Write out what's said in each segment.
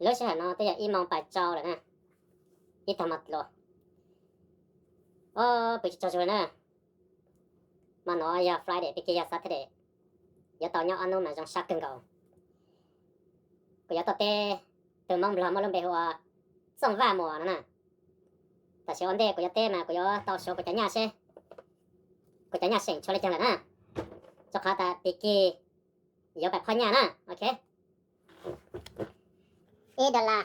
Lub sij hawm no twb yog ib moos pais tsau lawm na, ib tag hmo dlua. Pw tsis tsaug zog li na. Hmo no yog Friday, pig kig yog Saturday, yuav tau nyob ob hnub mas zoo sab kawg nkaus. Kuv yuav tuaj teb tus Hmoob Nplog muaj lub npe hu ua Txooj Vaj Muas no na. Tam sim ua ntej kuv yuav teb mas kuv yuav tau suav kuv cov nyaj seb kuv cov nyaj seem tshuav li cas lawm na, rau qhov tas pig kig yuav pais phob nyaj na. Ok, ib dollar,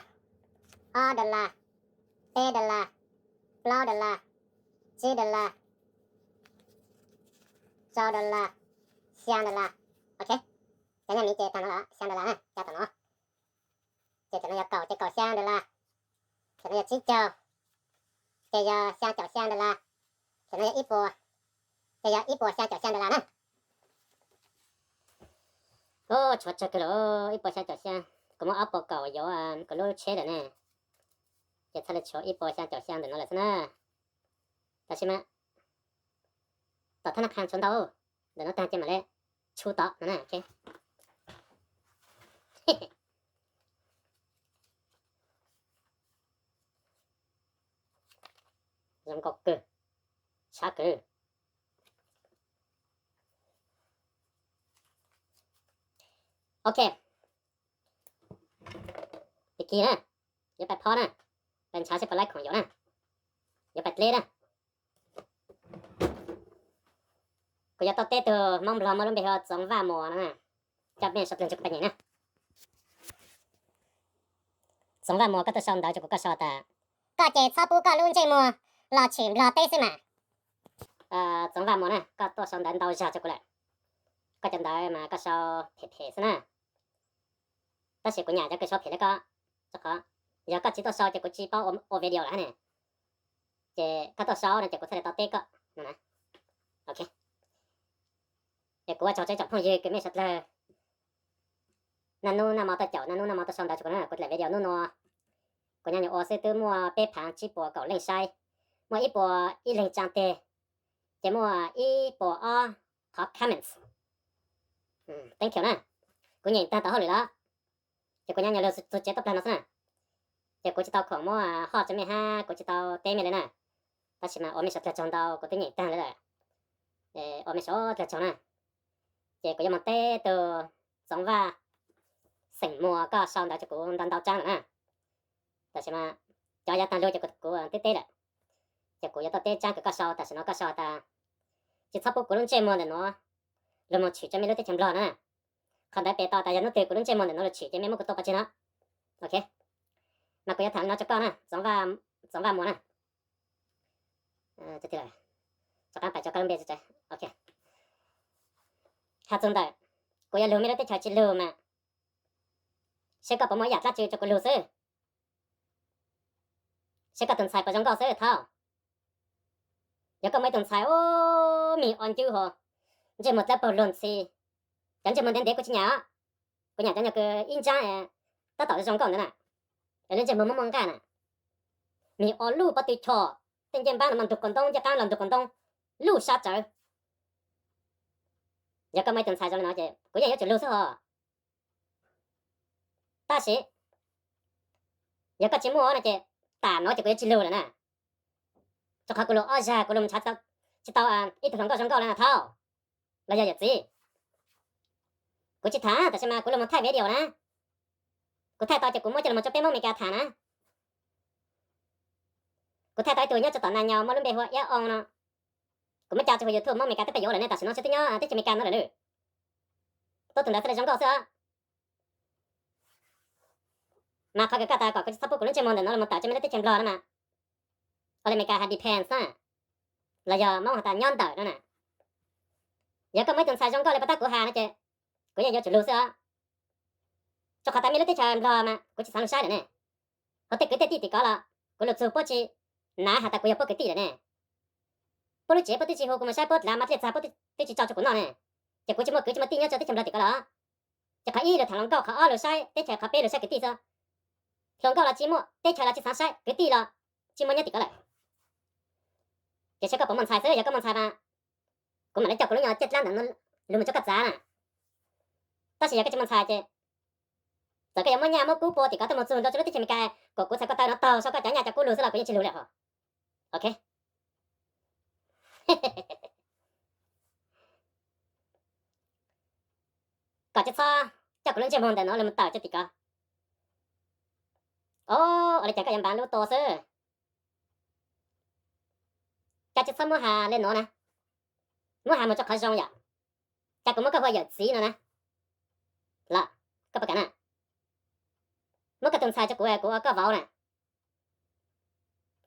ob dollar, peb dollar, plaub dollar, tsib dollar, rau dollar, xya dollar. Ok, cov nyaj miv ces tag no lawm, xya dollar na, xya tom no. Ces tam no yog kaum, ces kaum xya dollar. Tam no yog tsib caug, ces yog xya caum xya dollar. Tam no yog ib puas, ces yog ib puas xya caum xya dollar na. Tshuav tsawg kawg lawm, ib puas xya caum xya. Kuv muaj ob puas kaum yuav kuv lub tsheb lawm ne, ces txhaj li tshuav ib puas xya caum xya ntawm no lawm xwb na. Tab sis mas tom thab naj qha tshuav ntau, ntawm no tag ces mam li tshu tod no na. Zoo nkauj kawg, sab kawg. Ok, pig kig na, yuav pais phob na, pais ntshav seb puas laib khoom yuav na, yuav pais dleb na. Kuv yuav tuaj teb tug Hmoob Nplog muaj lub npe hu ua Txoov Vaj Muas no na, coj mej sawv dlawg ntsib kuv pab nyem na. Txoov Vaj Muas, koj tuaj sau ntawv rau kuv, koj sau tas, koj ces txhob pub koj lub ntsej muag los tshwm Nplog teb xwb mas. Txoov Vaj Muas na, koj tuaj sau ntawv ntau zog rau kuv lawm, koj cov ntawv mas koj sau phem phem xwb na. Tab sis kuv nyam cov kws sau phem li koj, rau qhov yog koj tsis tuaj sau ces kuv tsis paub ua video lawm ne. Ces koj tuaj sau no ces kuv thiaj li tau teb koj no na. Ok, es kuv ua tsaug rau ib tsoom phooj ywg kws mej sawv dlawg naj nub naj mo tuaj caum, naj nub naj mo tuaj sau ntawv rau kuv na. Kuv daim video nub nua kuv nyuam nyuam ua xwb twb muaj peb phav tsib puas kaum leej saib, muaj ib puas ib leeg tsaa teg, ces muaj ib puas ob qhov comments. Thank you na. Kuv nyem tag tau hauj lwm lawm, ces kuv nyuam nyuam lug txug tsev tuaj plag no xwb na. Ces kuv tsis tau khoom muab hoj rau mej hab kuv tsis tau teb mej li na. Tab sis mas ua mej sawv dlawg tsaug ntau, kuv twb nyem tag li lawm. Ua mej sawv dlawg tsaug na. Ces kuv yuav moog teb tug Txoov Vaj, xeem Muas, koj sau ntawv rau kuv ntau ntau tsaab lawm na. Tab sis mas cov yav taag lug ces kuv twb teb lawm, ces kuv yuav tuaj teb tsaab kws koj sau. Tam sim no koj sau tas tsis txhob pub kuv lub ntsej muag ntawm nuav lug moog tshwm rua mej lub teb chaws Nplog na. Qhov ntawd pem tau tas yog nub twg kuv lub ntsej muag ntawm nuav lug tshwm ces mej muab kuv tua pov tseg no. Ok, mas kuv yuav tham li no rau koj na, Txoov Vaj Muas na. Rov qaab pais rau koj lub npe. Ok, has txug ntawm kuv yuav lug mej lub teb chaws tsis lug mas, seb koj puas muaj ib yaam dlaab tsi rau kuv lug xwb, seb koj tug ntxhais puas zoo nkauj xwb thaub. Yog koj muaj ib tug ntxhais ub, mig o ncwb hov, ntsej muag dlawb paug luag ntxhi, cov ntsej muag ntev ntev kuv tsis nyam, kuv nyam cov nyuag kws ib ntsaab tab tom zoo nkauj ntawd na, cov ntsej muag muaj muaj nqaj na, mig o luj pob tw chom, tej ncej npaab no mas ntug kaus ntoo, ncej qaab los ntug kaus ntoo, luj sab tsawv. Yog koj muaj ib tug ntxhais zoo li no ces kuv yeej yuav tsum lug xwb hov. Tab sis yog koj tsis muaj no ces tam no ces kuv yuav tsis lug lawm na, rau qhov kuv lug ob zag kuv lug nrhav tsis tau ib tug hluas nkauj zoo nkauj le na thaub, los yog yawm txiv. Kuv tsis tham tab sis mas kuv lug moog thaij video na, kuv thaij tau ces kuv muab coj lug moog rau peb Moob Amelikas tham na. Kuv thaij tau ib tug nyob rau tom Nas Nyaus muaj lub npe hu ua Iab Oo no, kuv muab ca rau huv YouTube, Moob Amelikas twb peb yuav lawm ne, tam sim no tseem twb nyob teb chaws Amelikas no lawm. Tuab tug ntawd xwb le zoo nkauj xwb os. Mas qhov kws koj tas kom kuv tsis txhob pub kuv lub ntsej muag ntawm no lug moog tawm rua mej lub teb chaws Nplog no mas, ua li Amelikas has depends na, los yog Moob has tas nyob ntawm no na. Yog koj muaj ib tug ntxhais zoo nkauj li puag ta kuv has no ces kuv yeej yuav tsum lug xwb os. Rau qhov tas mej lub teb chaws Nplog mas kuv tsis xaav lug saib lawm ne. Hov tej kwv tej tij tim kov los kuv lug txug puab tsis nav has tas kuv yog puab kwv tij lawm ne. Puab lub tsev puab twb tsis hu kuv moog saib, puab dlav mov dlej txag puab twb tsis tso rua kuv noj ne. Ces kuv tsis muaj kwv tsis muaj tij nyob rua teb chaws Nplog tim kov lawm. Ces qhov ib lug tham hluas nkauj, qhov ob lug saib teb chaws, qhov peb lug saib kwv tij xwb. Hluas nkauj los tsis muaj, teb chaws los tsis xaav saib, kwv tij los tsis muaj nyob tim kov lawm. Ces saib koj puas muaj ntxhais xwb, yog koj muaj ntxhais mas kuv mam li coj kuv lub nyuag ciaj dlaab ntawm no lug moog rua koj txav na. Tab sis yog koj tsis muaj ntxhais ces Txawm koj yuav muab nyaj muab kub pua tim koj tuaj mus txug ntua rau lub teb chaws Amelikas kom kuv txhais ko taw no taug saib koj cov nyaj cov kub lug xwb los kuv yeej tsis lug li hos. Ok. Koj tsis txhob coj kuv lub ntsej muag ntawm no los tawm rau tim ko. Ua li cas koj yuav npav lub tua xwb? Cas tsis txhob muab has li no na. Muab has mus rau qhov zoo yom. Cas kuv muab koj hu ua yawm txiv no na. Los, koj puas kam na? Muab koj tus ntxhais rau kuv, kuv ua koj vauv na.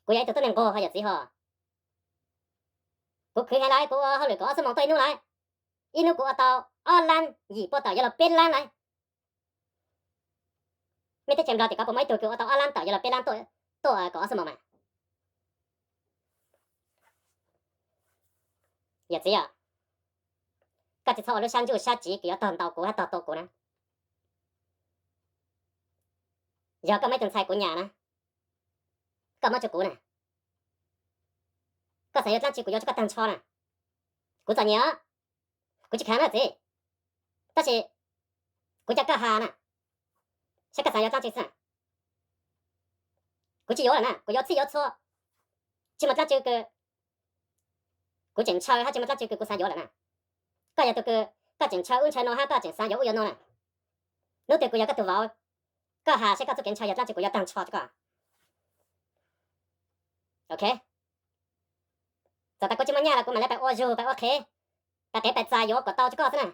Kuv yog ib tug tuab neeg nquag ho yawm txiv ho. Kuv khwv heev lawm, kuv ua hauj lwm kaum ob xuab moos tau ib hnub lawm. Ib hnub kuv ua tau ob lab yim puas tawm yuav luag peb lab lawm. Mej teb chaws Nplog tim ko puas muaj ib tug kws ua tau ob lab tawm yuav luag peb lab tuaj kaum ob xuab moos mas? Yawm txiv, koj tsis txhob ua lub sab ntsuj sab tsiv kws yuav tog ntaus kuv hab tog tua kuv na. Yog koj muab ib tug ntxhais kuv nyam na, koj muab rau kuv na, koj xav yuav dlaab tsi kuv yuav rau koj taag nrho na. Kuv txom nyem, kuv tsis khav na txiv, tab sis kuv coj koj has na, saib koj xav yuav dlaab tsi xwb. Kuv tsis yuav lawm na, kuv yuav txhij yuav txhua, tsis muaj dlaab tsi kws kuv tseem ntshaw hab tsis muaj dlaab tsi kws kuv xav yuav lawm na. Koj yog tug kws koj tseem ntshaw ub ntshaw no hab koj tseem xav yuav ub yuav no na. Hnub twg kuv yog koj tug vauv, koj has saib koj txuj kev ntshaw yog dlaab tsi kuv yuav taag nrho rau koj. Ok. Txawm tas kuv tsis muaj nyaj los kuv mam le pais ua zug pais ua qhev, pais qev pais txais yuav kom tau rau koj xwb na.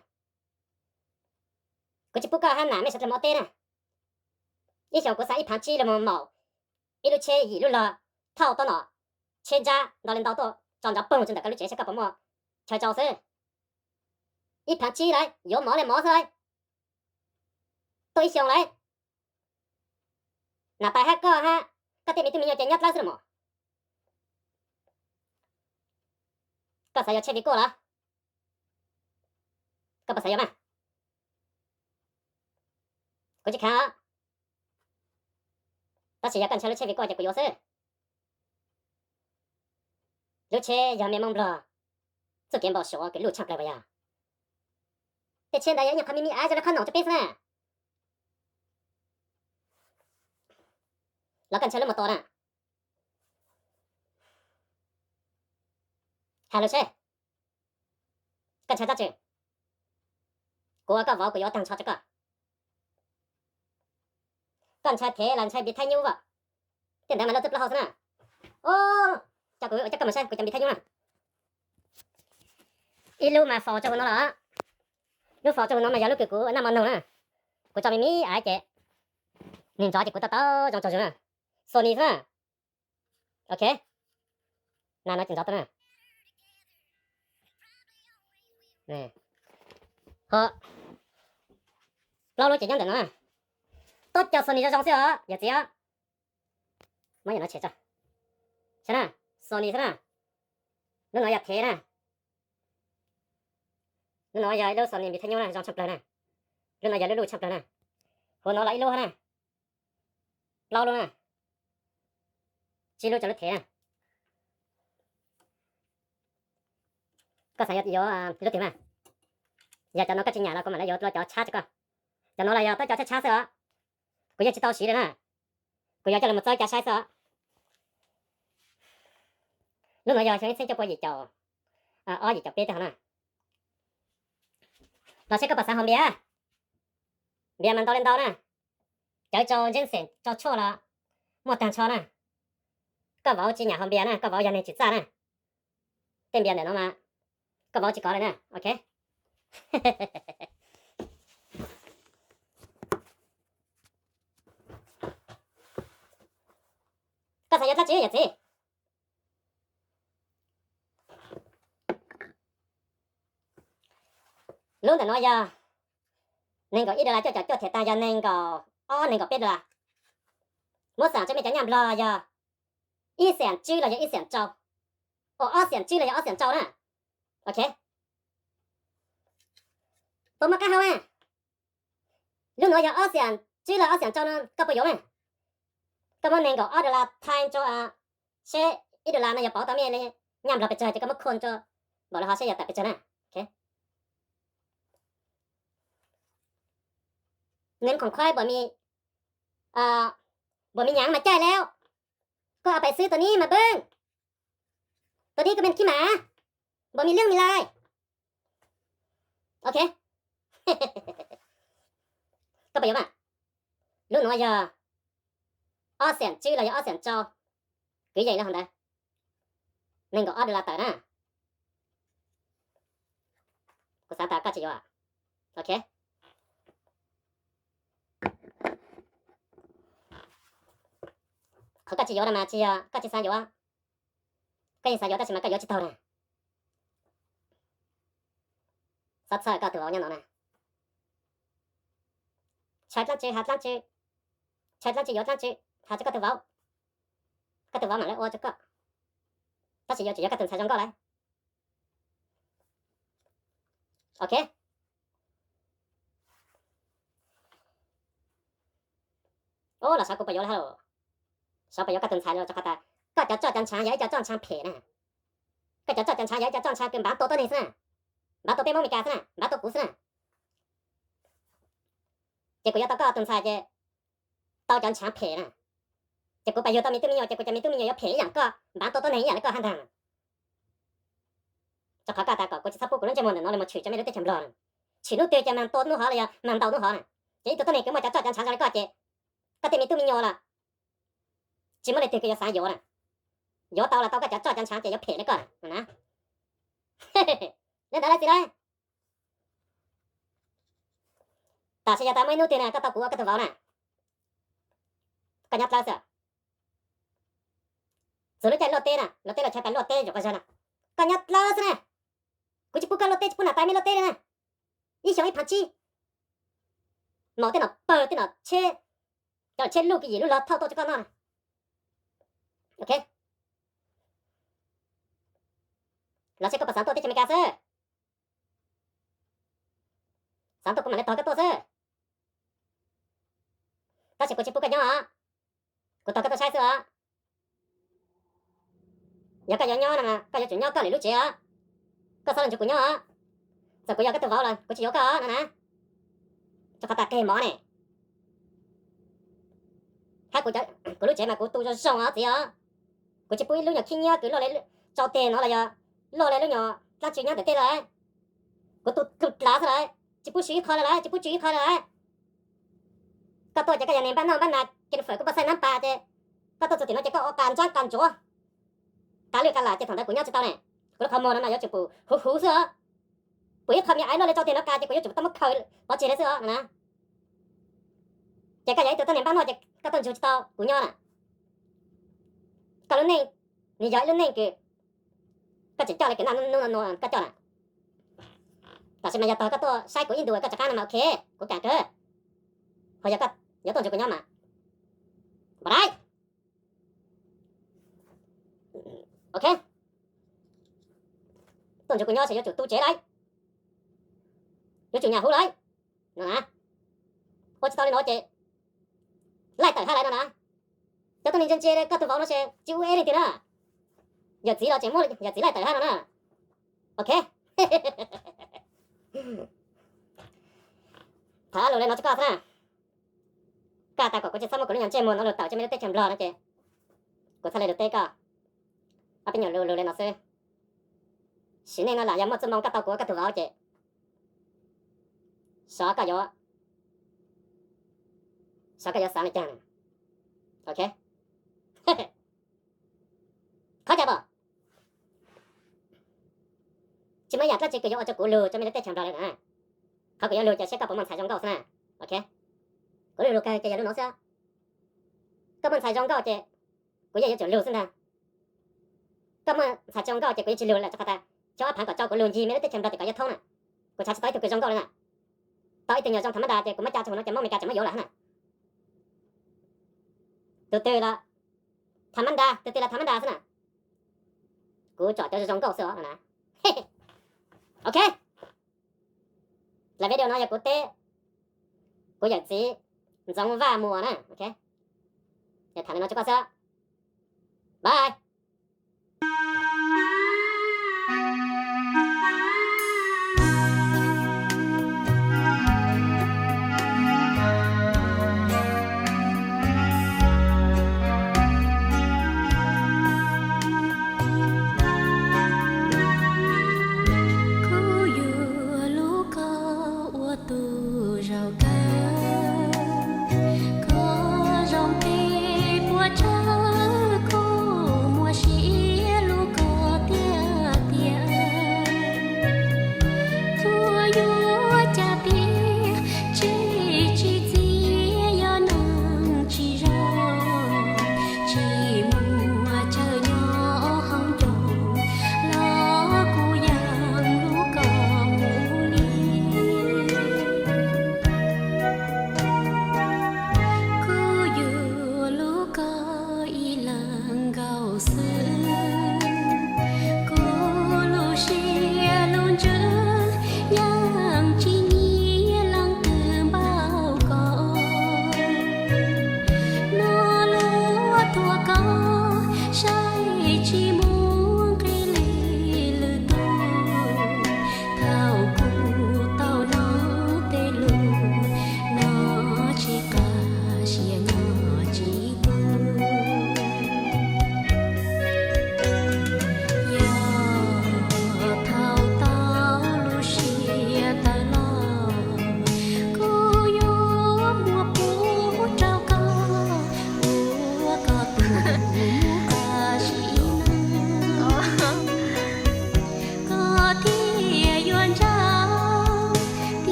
Kuv tsis pub koj hab nam mej sawv dlawg mus ua teb na. Ib xyoos kuv xa ib phaav tsib lug moog maum ib lub tsheb yim lub log thauj tuab nom tsheb ntsab nto le ntau tuaj tso nrov poog rua ntawm koj lub tsev saib koj puas muaj chaw tsau xwb. Ib phaav tsib lawm, yuav mov le mov xwb lawm. Tuaj ib xyoos lawm, nam tais hab koj hab koj tej me tub me nyuam ces nyob dlawb xwb los mas. Koj xav yuav tsheb Vigo los? Koj puas xav yuav mas? Kuv tsis khav, tab sis yog koj ntshaw lub tsheb Vigo ces kuv yuav xwb. Lub tsheb yog mej Moob Nplog txuj kev npau suav kws luj tshaaj plawg puas yog? Tej tsheb ntawd yog ib nyuag qhov me me aav zoo le qhob noom rua peb xwb na. Los koj ntshaw lub mos tos na. Has lug seb, koj ntshaw dlaab tsi? Kuv ua koj vauv kuv yuav taag nrho rau koj. Koj ntshaw thev los ntshaw npiv thaib nyub as? Tej ntawd mas luag txwj plaub hau xwb na. Coj kuv, coj koj mus saib kuv cov npiv thaib nyub na. Ib lub mas faus rau huv no los, lub faus rau huv no mas yog lub kws kuv naj mo noog na. Kuv tso me me aav ces nwg nrov ces kuv tau tau zoo tsaug zug na. Sony xwb na. Ok, na no ces nrov tau na. Ho plaub lub ces nyob ntawm no. Tuab cov Sony zoo zoo xwb os yawm txiv. Muab yam no tshem tso. Saib na, Sony xwb na. Lub no yog thev na. Lub no yog ib lub Sony npiv thaib nyub na, zoo tshaaj plawg na. Lub no yog lub luj tshaaj plawg na. Huv no los ib lub na. Plaub lub na. Tsib lub rau lub thev na. Koj xav yuav lub twg mas? Yog cov no koj tsis nyam los kuv mam le yuav dlua cov tshab rau koj. Cov no los yog tuab cov tshab tshab xwb os. Kuv yeej tsis tau siv li na. Kuv yuav coj los txawb ca saib xwb os. Lub no yog xyoo ib txhiab cuaj pua yim caum ob yim caum peb tej hov na. Los seb koj puas xav haus npias. Npias mas ntau le ntau na. Cawv tsau ntseb xeem tsau tshuaj los muaj taag nrho na. Koj vauv tsis nyam haus npias na, koj vauv yog neeg tsim txaj na. Tej npias ntawm no mas koj vauv tsis kov li na. Ok. Koj xav yuav dlaab tsi yawm txiv? Lub ntawm no yog nees nkaum ib dollar, cuaj caum cuaj thiab taag yog nees nkaum ob nees nkaum peb dollar. Muab xam rua mej cov nyaj Nplog yog ib xees tswb los yog ib xees tsau, o ob xees tswb los yog ob xees tsau na. Ok. Puas muaj qab hau na? Lub nuav yog ob xees tswb los ob xees tsau no koj puas yuav na? Koj muab nees nkaum ob dollar thaiv rua seb ib dollar no yog pauv tau mej le nyaj Nplog pes tsawg ces koj muab khooj rua npaum le hov seb yog tawm pes tsawg na. Nws khoom khuab npaum me Npaum me nyaav mas caij lawm. Koj a pais xwb tus nib mas npwb. Tus nib koj me khib mas, npaum me lwj me lais. Ok. Koj puas yuav mas? Lub nuav yog ob xees tswb los yog ob xees rau. Kwv yees li hov ntawd, nees nkaum ob dollar tawm na. Kuv xav tas koj tsis yuav. Ok. Qhov koj tsis yuav no mas tsis yog koj tsis xav yuav, koj yeej xav yuav tab sis mas koj yuav tsis tau na. Xob txhawj koj tus vauv nyob no na. Tshaw dlaab tsi has dlaab tsi, tshaw dlaab tsi yuav dlaab tsi has rua koj tus vauv, koj tus vauv mam li ua rua koj. Tab sis yuav tsum yuav koj tus ntxhais zoo nkauj lawm. Ok. Ub, los xyov kuv puas yuav li hab los. Xyov puas yuav koj tus ntxhais los rua qhov tas koj cov roj cov ntshaav yog ib co roj ntshaav phem na. Koj cov roj cov ntshaav yog ib co roj ntshaav kws npav tua tuab neeg xwb na, npav tua peb Moob Amelikas xwb na, npav tua kuv xwb na. Ces kuv yuav tau koj tus ntxhais ces tau cov ntshaav phem na. Ces kuv pais yug tau me tub me nyuam ces kuv cov me tub me nyuam yuav phem ib yaam koj, npav tua tuab neeg ib yaam li koj hab ntag. Rua qhov koj tas kom kuv tsis txhob pub kuv lub ntsej muag ntawm no los mus tshwm rua mej lub teb chaws Nplog na. Tshwm hnub twg ces mag tua hnub hov los yog mag ntaus hnub hov na. Ces ib tug tuab neeg kws muaj cov roj cov ntshaav zoo li koj ces koj tej me tub me nyuam los tsis muaj leej twg kws yuav xav yuav na. Yuav tau los tau koj cov roj cov ntshaav ces yuav phem li koj na. Li ntawd lawm txiv lawm. Tam sim yog tas muaj ib hnub twg na koj tau kuv ua koj tus vauv na, koj nyob dlawb xwb. Txug lub caij luaj teb na, luaj teb los chaw tas luaj teb zaum koj zag na, koj nyob dlawb xwb na. Kuv tsis pub koj luaj teb, tsis pub nam tais mej luaj teb li na. Ib xyoo ib phav tsib, maum tej nom pawg tej nom tsheb, cov tsheb luj kis yim lub log thauj tuaj rua koj noj na. Ok. Los seb koj puas xav tuaj teb chaws Amelikas xwb. Xav tuaj kuv mam li tog koj tuaj xwb. Tab sis kuv tsis pub koj nyob os. Kuv tog koj tuaj saib xwb os. Yog koj yuav nyob no mas koj yuav tsum nyob koj lwm lub tsev os. Koj txhob los nrug kuv nyob os. Txawm kuv yog koj tus vauv los kuv tsis yuav koj na na. Rua qhov tas qeg mov ne. Hab kuv, kuv lub tsev mas kuv tu zoo zoo os txiv os. Kuv tsis pub ib lub nyuag khib nyiab kws loj le tsau teg no los yog loj le lub nyuag dlaab tsi nyob ntawm tej lawm. Kuv tu dlav xwb lawm, tsis pub swv ib qho le lawm, tsis pub tsw ib qho le lawm. Koj tuaj ces koj yog neeg npaj noj npaj nag, kev fawm koj poj xaij nab pas ces koj tuaj txug tim no ces koj ua qas ntsaab qas ntsuav, qas lwj qas lam ces thaum ntawd kuv nyob tsis tau ne. Kuv lub qhov muag no mas yuav tsum pum huv huv xwb os. Pum ib qho me aiv loj le tsau teg no kas ces kuv yuav tsum tau muab khaws pov tseg le xwb os no na. Ces koj yog ib tug tuab neeg npaj noj ces koj tuaj ntsug tsis tau kuv nyob na. Koj lub neej, nws yog ib lub neej kws koj tseem coj le kws naj nub nua koj coj na. Tam sim mas yog tog koj tuaj saib kuv ib ntus koj rov qab no mas ok, kuv kaam kawg. Ho yog koj yuav tuaj ntsug kuv nyob mas, npam dai. Ok. Tuaj ntsug kuv nyob ces yuav tsum tu tsev lawm, yuav tsum nyam huv lawm no na. Ua tsis tau li no ces laij tawm hab lawm no na. Cov tuab neeg ntse ntse koj tus vauv no ces tsis ua eb leej twg na. Yawm txiv los tseem muab yawm txiv laij tawm hab no na. Ok. Tham lus le no rua koj xwb na. Koj tas kom kuv tsis txhob muab kuv lub nyuag ntsej muag no lug tawm rua mej lub teb chaws Nplog no ces kuv txhaj le lug teb koj ob peb nyuag lug lug le no xwb. Sim neej no lam yog muaj txuj moo koj tau kuv ua koj tus vauv ces xyov koj yuav, xyov koj yuav xav le caag. Ok. Qhov cas pom tsis muaj yaam dlaab tsi kws yuav ua rua kuv lug rua mej lub teb chaws Nplog le na. Qhov kuv yuav lug ces seb koj puas muaj ntxhais zoo nkauj xwb na. Ok. Kuv lug lug kawg ces yog lub nuav xwb. Koj muaj ntxhais zoo nkauj ces kuv yeej yuav tsum lug xwb ntag. Koj muaj ntxhais tsis zoo nkauj ces kuv yeej tsis lug lawm rua qhov tas xyov ob phaav kom tso kuv lug ncig mej lub teb chaws Nplog tes kom yuav thoob na. Kuv tshav tsis tau ib tug kws zoo nkauj le na. Tau ib tug nyuag zoo tham mab nda ces kuv muab ca rua huv nuav ces Moob Amelikas tseem muab yuav lawm hab na. Tus twg los tham mab nda, tus twg los tham mab nda xwb na. Kuv tsom cov zoo nkauj xwb os no na. Ok. Lawv video no yog kuv teb kuv yawm txiv Ntxoov Vaj Muas na. Ok. Tham le no rua koj xwb. Bye.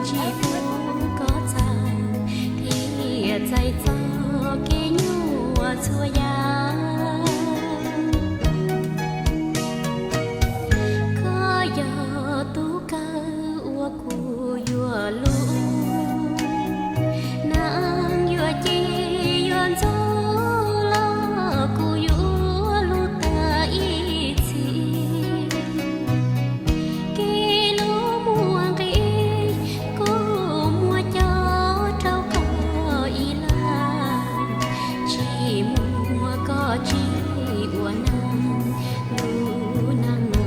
Tsis pub koj txawj thiaj txais txoj kev nyuaj txhua yam. Koj yog tus kawg uas kuv yuav luv, neeg yuav cem yuav ntxub los kuv yuav luv tag ib txhis. Kev hlub muaj nqis, kuv muab cog rau koj ib lawm, tsis muab koj tsim ua neeg, lub neej no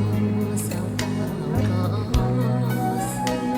xaus tau koj xwb.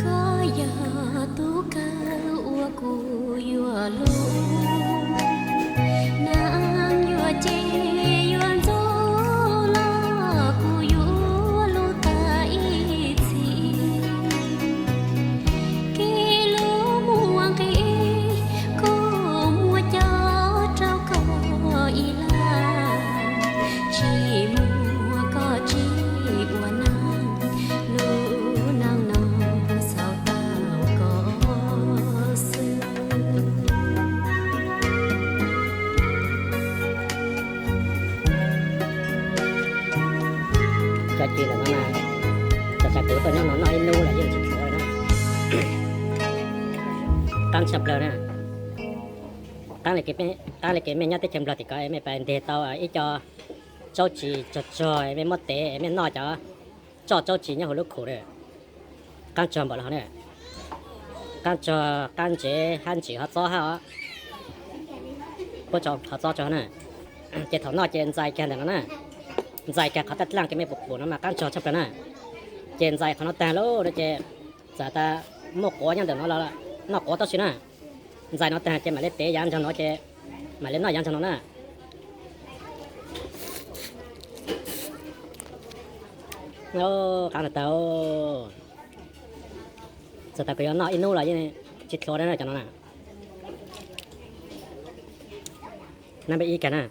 Koj yog tus kawg uas kuv yuav luv, neeg yuav cem yuav ntxub los kuv yuav luv tag ib txhis. Kev hlub muaj nqis, kuv muab cog rau koj ib lawm, tsis muab koj tsim ua neeg, lub neej no xaus tau koj xwb. Cov ci ntawm no na, txawm tias kuv tuaj nyob no noj ib hnub los yeej tsis dhuav li na. Qab tshaj plaws na. Qab li kev mej nyob teb chaws Nplog tim ko es mej pais nteg tau ib co tsob tsis tsog tsog es mej muab tev es mej noj cov tsob tsob tsis nyob hauv lub khum na. Qab tsog npaum li hov na. Qab tsog, qab ntsev, hab ntsim hov txob hab os. Puab tso hov txob tso na. Ces thaum noj ces ntxais kiag ntawm no na. Ntxais kiag qhov taj dlaaj kev mej pum pum no mas qab tsog tshaj plaws na. Ces ntxais qhov no taag lauj no ces txawm tas muaj quav nyob ntawm no los noj quav tau si na. Ntxais no taag ces mam li tev yav ntsoog no ces mam li noj yav ntsoog no na. Qab tag tag. Txawm tas kuv yuav noj ib hnub los yeej tsis dhuav na cov no na. Nab peb ib kag na.